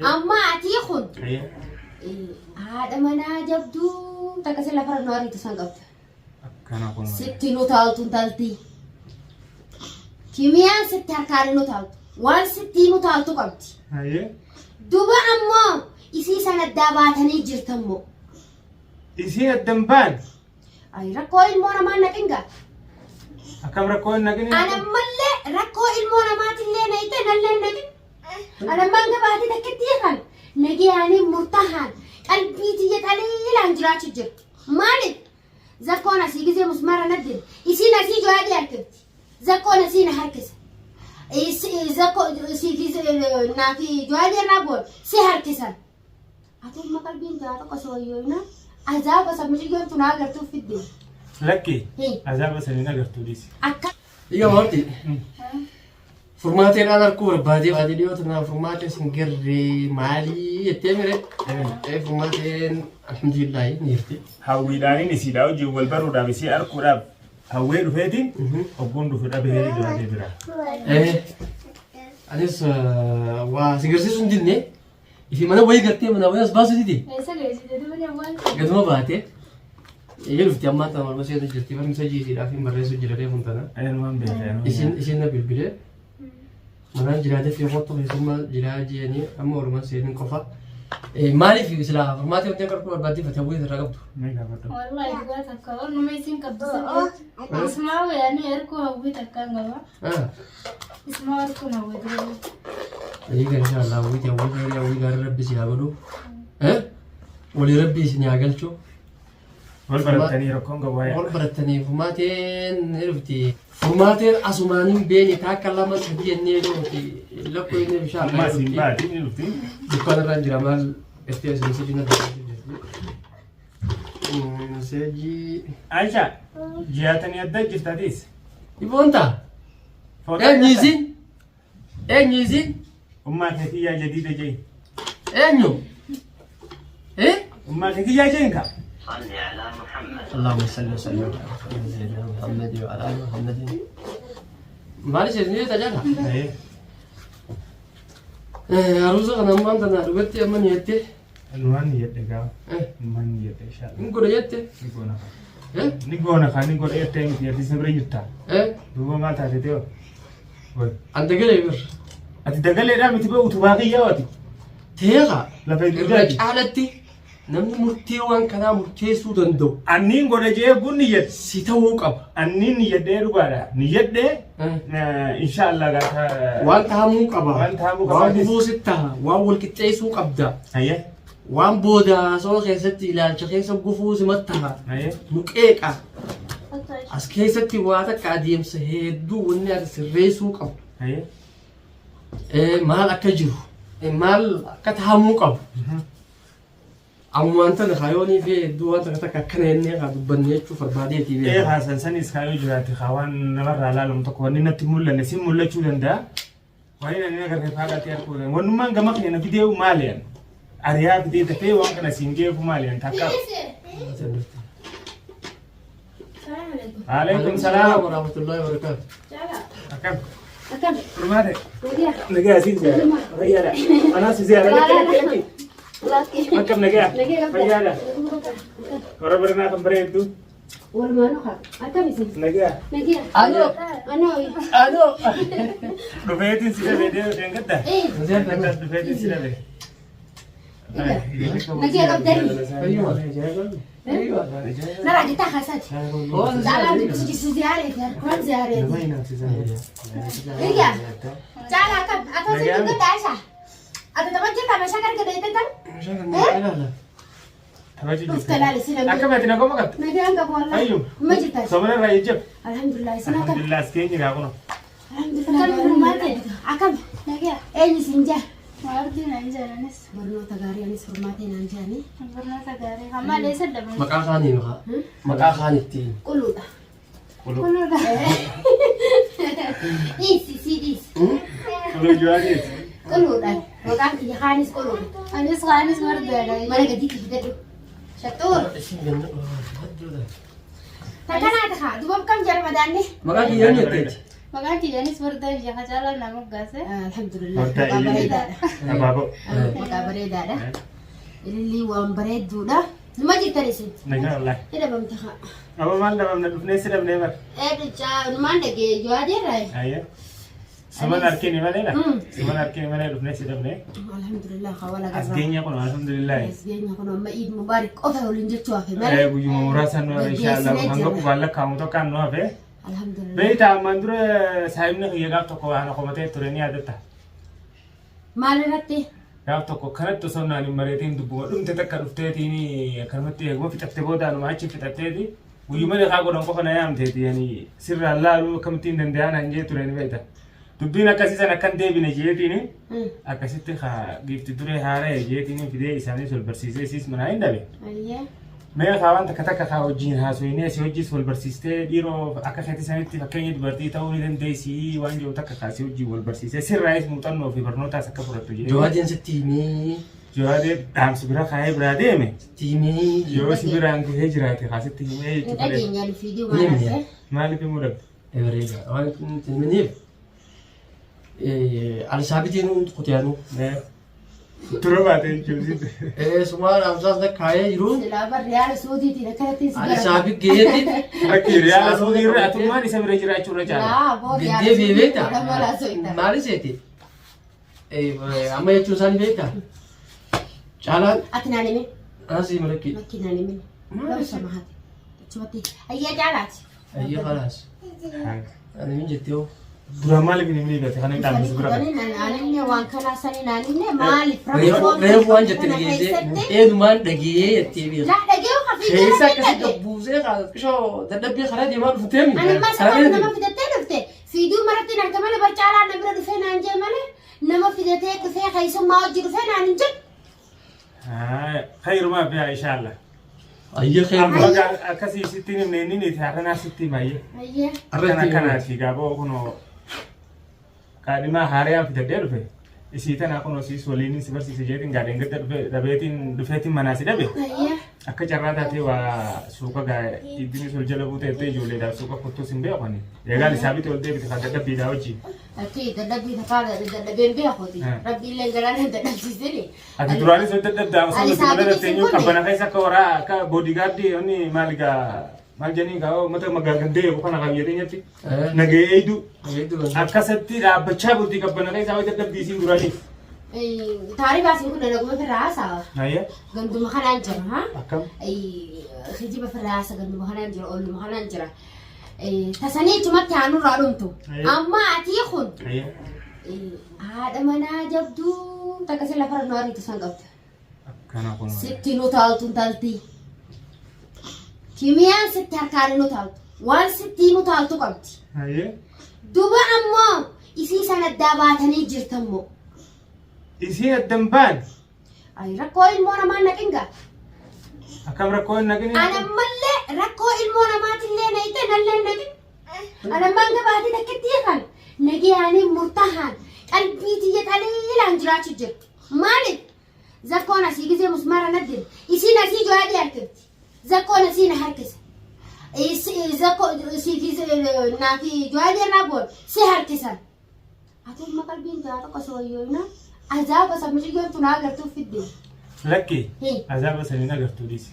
Amma atii kun haadha manaa jabduu takka si lafarra nu ariitu san qabda. Akkana kun. Sitti nu taaltu intalti. Kimiyaan sitti harkaan nu taaltu. Waan sitti nu taaltu qabdi. Hayyee. Duba ammoo isii san addaa baatanii jirtammoo. Isiin addan baan. Ay rakkoo ilmoo namaa naqin gaa. Akkam rakkoo hin naqin. Ana ammallee rakkoo ilmoo namaatillee naqite nallee hin naqin. Ana ammaan gabaatee takkitti kan nagiyaanii murtahaan qalbii tiyya xaliilaan jiraachuu jira. Maaliif? Zakkoon asii gizee musmaara nadde isiin asii jawaadii harkifti. Zakkoon asii na harkisa. Zakkoo isii fi naa fi jawaadii irraa bu'an si harkisan. Ati amma qalbiin taa tokko si wayyooyna azaaba san mucayyoon tun agartuuf fidde. Lakki Hii. azaaba saniin agartuu dhiisi. Akka Iyya warti. Furmaateedhaan arguu barbaadee baadii dhiyoo tanaa furmaatee sin garree maalii jettee mire. Ee furmaateen alhamdulillaahi ni jirti. Hawwiidhaaniin isiidhaa wajjin wal baruudhaaf isii arguudhaaf hawwee dhufeetiin ogguun dhufe dhabee jiraatee bira. Ee anis waa si garsiisuu hin dinne. Ifi mana wayii gartee mana wayii as baasuu dide. Eessa geessite dubni awwaal? Gaduma baate. Eega dhufti ammaa tana morma seetu jirti. Barumsa jiisiidhaaf hin barreessu jira reefuun tana. Eenyumaan beekaa. Isin na bilbilee. Manaan jiraatee fi kottu keessummaa jiraa jeeni amma oolumaan seenin qofa. Maaliif silaa furmaatee wanti akka dhufuu barbaadde fate hawwii irraa qabdu. Mee gaafadhu. Wallahi dhugaa takka ornuma isin qabdu san Ismaa wayaanii erguu hawwii takkaan qaba. Ismaa arguun hawwii dura. Eega inshallah hawwii hawwii gaarii hawwii gaarii rabbi si haa godhu. Walii rabbi isin haa galchu. Wal barattanii rakkoon qabu waa'ee. Wal barattanii furmaateen ni dhufti. Furmaateen asumaan hin beekne takka lama sadii jennee dhufti. Lakkoo inni bishaan Ammaa siin baati ni dhufti. Dukkaana irraan jira maal itti isin sijii na barbaadu jirti. Meseejii. Aisha ji'aatanii adda jirta atiis. Iboonta. Eenyu isin? Eenyu isin? Ummaa keetii yaa jadiida jee. Eenyu? Eh? Ummaa keetii yaa jeen kaa. Allahumma salli wa sallim ala sayyidina Muhammad wa ala ali Muhammad. Maal ishee ni tajaajila? Aruusa kana ammaan tana dhugatti amma ni jettee. Numaan ni jedhe gaa. Numaan ni jedhe inshallah. Hin godha jette. Ni goona kaa. Ni goona kaa ni godha jettee miti ati isa bira jirta. Duuba maal taate ta'e? Wai. An dagalee bir. Ati dagaleedhaa miti ba'u utubaa kiyyaa ati. Teeqa. Lafa Irra dugdaati. caalatti namni murtee waan kanaa murteessuu danda'u Anniin godha jee gun ni jedhe. si ta'uu qaba. Anniin ni jedhee dhugaadha. Ni jedhee inshallah gaafa. Waan tahamuu qaba. Waan tahamuu Waan qabaatis. gufuu sitti taha. Waan wal qixxeessuu qabda. Ayyee. Waan booda haasawaa keessatti ilaalcha keessa gufuu simatti taha. Ayyee. Nu qeeqa. As keessatti waa takka adeemsa hedduu wanni ati sirreessuu qabdu. Ayyee. Maal akka jiru. Maal akka tahamuu qabu. Ammumaan tana kaayoonii fi hedduu waan takka takka akkana jennee haa dubbanne jechuuf barbaadeetii Ee beekaa. haasan sanis kaayoo jiraate kaa waan namarraa laalamu tokko wanni natti mul'anne sin mul'achuu danda'a. Wanni ani agarre faadhaatti arguu danda'a. Wannummaan gama keenya fideewu maali an? Ariyaa fidee dafee waan kana siin geefu maali an takka. Alaikum salaam. Wa rahmatullahi wa barakatuh. Akkam? Akkam? Furmaate. Nagaya. Nagaya siin ziyaara. Fayyaadha. Anaas si ziyaara. Lakki lakki lakki. Akkam nagaya? Nagaya qabda. Fayyaadha. Warra baranaa kan bareeddu. Walumaanuu haa. Akkam isin? Nagaya. Nagaya. Anoo. Anoo. Anoo. Dhufeetiin si dhabee deemu deengadda. Eh. Dhufeetiin si dhabee. Nagaya qabdanii. Narraa jettaa kaasaati. Caalaa dubbisu jirsu ziyaareeti. Harkumaan ziyaareeti. Egaa caalaa akkam? Atoo si dugda Aisha. Ati tapha jirta meeshaa gargar deettee tan? Dhufte laali si namni. Akkam ati nagoma qabda? Nagaan qabu wallahi. Ayyu. Ma jirta? Somana irraa jajjab. Alhamdulillah isin akkam? Alhamdulillah as keenya gaa kunoo. Alhamdulillah. Akkam? Nagaa. Eenyu siin jaa? Waardi naan jedhanis. Barnoota gaarii anis furmaatee naan jaanii. Barnoota gaarii. Hamma leessa dabalu. Maqaa kaanii maqaa. Maqaa kaanitti. Quluudha. Quluudha. Dhiisi sii dhiisi. Quluu jawaadiiti. Quluudha. Maqaan kiyya kaanis quluudha. Anis kaanis mardaadha. Mana gadiitti fidadhu. Shaxxuur. Isin ganna hadduudha. Takkanaati haa. Duba kam jara madaanne. Maqaa kiyya eenyu jetteeti? Maqaan kiyyaanis Wardaa biyya Hacaalaa naa moggaase. Alhamdulillah. Wardaa Maqaa ilillii. bareedaadha. Abaaboo. Maqaa bareedaadha. Ilillii waan bareedduudha. Numa jirtan isin. Nagaa wallaahi. Hidhabamta haa. Aba maal dhabamna dhufnee si dhabnee bara. Eedhichaa numaan dhagee jawaadee Ayya. Suman harkini malee dha. Mm. Suman harkini malee dhufnee si dhabnee. Alhamdulillah hawala As garraa. geenya kun alhamdulillah. As geenya kun amma Eid Mubarak qofa waliin jechuu hafe malee. Guyyuma muraasaan nu hafe inshallah Gaggeessinee hanga jirra. qubaan lakkaa'amu tokkaan nu hafe. Alhamdulillah. Beeyta ammaan dura saahibni kiyya gaaf tokko waan qomatee ture ni yaadatta. Maal irratti? Gaaf tokko kanatti osoo naan hin mareetiin dubbuma dhumte takka dhufteetiin akkanumatti eeguma fixatte boodaanuma achi fixatteeti guyyuma liqaa godhan qofa na yaamteeti yani sirraan laaluu akkamittiin danda'an han jee ture ni beekta. Dubbiin akkasii san akkan deebine jeetiin akkasitti haa giifti duree haara'e jeetiin fidee isaanis wal barsiisee siis manaa hin dhabe. Ayyee. Mee kaa waan takka takka kaa wajjin haasofnee si wajjis wal barsiistee dhiiroo akka keetii sanitti fakkeenya dubartii ta'uu ni dandeessi waan jiru takka kaa si wajjin wal barsiisee sirraayis muuxannoo fi barnootaas akka fudhattu jedhee. Jawaadeen sitti himee Jawaadee dhaamsi bira kaayee biraa deeme sitti himee yoo si biraan gahee jiraate kaa sitti himee Hin jechuudha. dhageenyaan fiidiyoo Ni maal himne. hafe? Maaliif himuu dhabde? Bareeda. Waan itti himaniif Alisaabitiin kutaanuu. Dura baate jechuun. Sumaan amsaas lakkaa'ee jiru. Silaa barri haala suudiitiin akkanatti si gara. Alisaabi geetti. Lakki riyaala suudii irra atummaan isa bira jiraachuu irra caala. Laa boo riyaala Deebi'ee suudiitiin beektaa? godhama laa soita. Maali seeti? Amma jechuun isaanii beektaa? Caalaan Ati naan himi. asii malakki. Lakki naan himi. Maali Lafa si? sama haati. Achumatti. Ayyaa caalaati. Ayyee khalaas. Ani min jettee hoo? Dura maaliif hin himne beekte kana hin dhaabne si bira Ani naan waan kanaa sanii naan himne maaliif Reefu waan jette dhageessee eenyumaan dhagee jettee beekta. Laa dhagee hafii Keessa gara akkasii dhagee. gabbuusee qishoo dadhabbii karaa deemaa dhuftee mi? Ani immoo sababa nama fidattee dhufte fiiduu maratti hin arga malee barcaalaa na bira dhufee naan jee malee nama fidatee dhufee keessummaa hojii dhufee naan hin jedhu. Khayrumaa fi inshallah. Ayyee Amma khayrumaa. akkasii sitti hin himne inni niiti har'anaa sitti himayyee. Ayyee. Akkana akkanaati gaaboo kunoo kaadhimaa haarayaan fidadhee dhufe. Isii tanaa kunoo siis waliin si barsiise jeetiin gaadheen gadda dhufe dhabeetiin dhufeetiin manaa si dhabe. Ayyee. Akka carraa taatee waa suuqa gaa iddinis ol jala buutee jettee ijoolleedhaaf suuqa kottuus hin beekani. Eegaan isaa bite ol deebite kan dadhabbiidhaa wajjin. Ati dadhabbii takkaa dadhabeen beekuti. Rabbi illee galaan hin dadhabsiisini. Ati duraanis ol dadhabdaa osoo Ali nuti mana Saabiti dafteenyu sun kunne. qabbana keessa akka waraa akka boodigaardii inni maal gaa maal jedhanii gaa uummata magaalgandee eegu kana kan jedheenyatti nagahee eeydu akkasatti dhaabbachaa bultii qabbana keessa hawwi dadhabbii isiin duraaniif. Taarii baasiin kun naguma firraa haasawa. Ayya Ganduma kanaan jira. Ha? Akkam. Kijiba firraa haasa ganduma kanaan jira olluma kanaan jira. Tasanii achumatti haanurraa dhumtu. Amma atii kun Ayya. haadha manaa jabduu takka si lafarra nu ariitu san qabda. Akkana kun. Sitti nu taaltu intalti. Kimiyaan sitti harkaan nu taaltu. Waan sitti nu taaltu qabdi. Ayya. Duba ammoo isii san addaa baatanii jirtammoo. Isiin addan baan. Ay rakkoo ilmoo namaa naqin gaa. Akkam rakkoo hin naqin. Ana ammallee rakkoo ilmoo namaatillee nayite nallee naqin. Ana ammaan gabaatee takkitti kan nagayaanii murtahaan qalbii tiyya xaliilaan jiraachuu jira. Maaliif? Zakkoon asii gizee musmaara nadde isiin asii jawaadii harkifti. Zakkoon asii na harkisa. Zakkoo isii fi naa fi jawaadii irraa boon si harkisan. Ati amma qalbiin taa tokko si wayyoofna azaaba isa mucayyoon tun agartuuf fidde. Lakki Hii. azaaba saniin agartuu dhiisi.